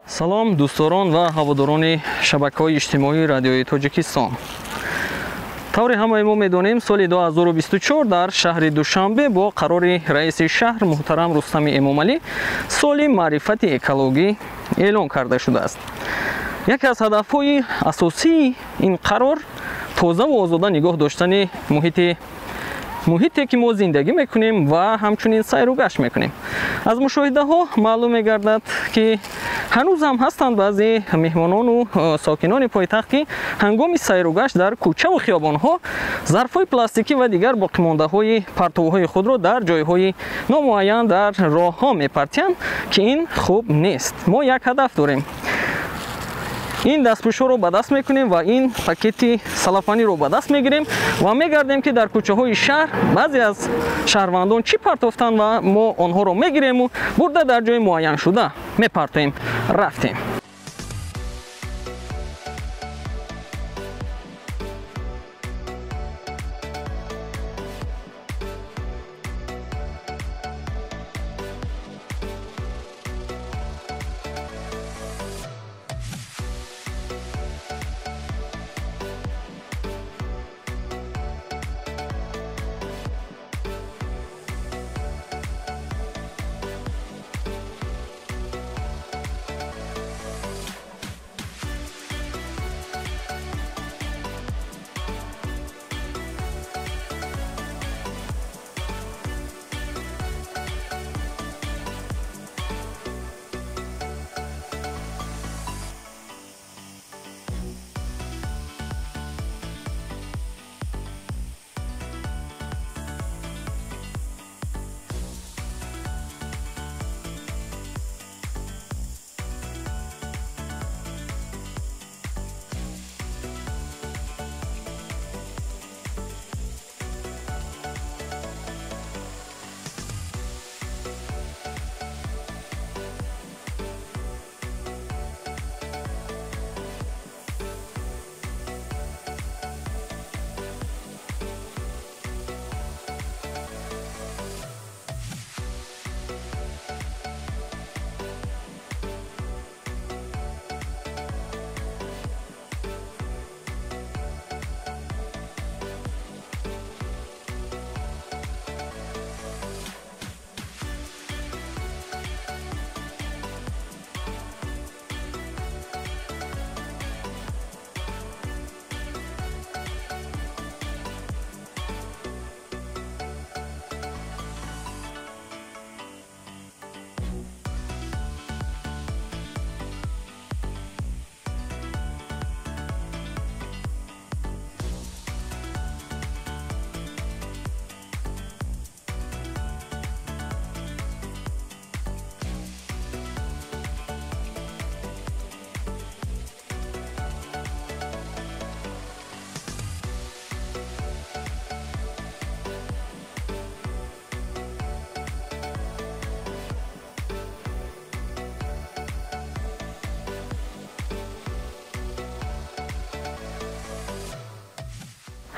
Салом дӯстдорон ва ҳаводорони шабакаҳои иҷтимоии радиои Тоҷикистон. Тавре ҳамаи мо медонем, соли 2024 дар шаҳри Душанбе бо қарори раиси шаҳр муҳтарам Рустами Эмомалӣ соли маърифати экологӣ эълон карда шудааст. Яке аз ҳадафҳои асосии ин қарор тозаву озода нигоҳ доштани муҳите ки мо зиндагӣ мекунем ва ҳамчунин сайру гашт мекунем. Аз мушоҳидаҳо маълум мегардад, ки ҳанӯз ҳам ҳастанд баъзе меҳмонону сокинони пойтахт, ки ҳангоми сайру гашт дар кӯчаву хиёбонҳо зарфҳои пластикӣ ва дигар боқимондаҳои партовҳои худро дар ҷойҳои номуайян дар роҳҳо мепартиянд, ки ин хуб нест. Мо як ҳадаф дорем. Ин дастпӯшҳоро ба даст мекунем ва ин пакети салафаниро ба даст мегирем ва мегардем, ки дар кӯчаҳои шаҳр баъзе аз шаҳрвандон чӣ партофтанд ва мо онҳоро мегирему бурда дар ҷои муайяншуда мепартоем. Рафтем.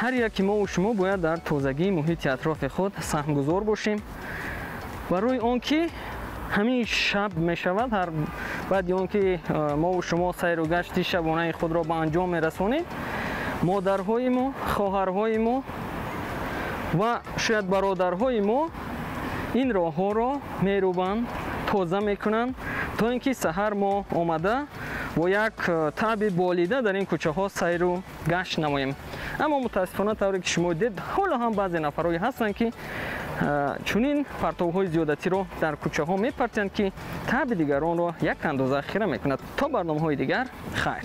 Ҳар яке мову шумо бояд дар тозагии муҳити атрофи худ саҳмгузор бошем, барои он ки ҳамин шаб мешавад, ҳар баъди он ки мову шумо сайру гашти шабонаи худро ба анҷом мерасонем, модарҳои мо, хоҳарҳои мо ва шояд бародарҳои мо ин роҳҳоро мерӯбанд, тоза мекунанд, то ин ки саҳар мо омада бо як таъби болида дар ин кӯчаҳо сайру гашт намоем. Аммо мутаассифона, тавре ки шумо дидед, ҳоло ҳам баъзе нафарҳое ҳастанд, ки чунин партовҳои зиёдатиро дар кӯчаҳо мепартиянд, ки таъби дигаронро як андоза хира мекунад. То барномаҳои дигар, хайр.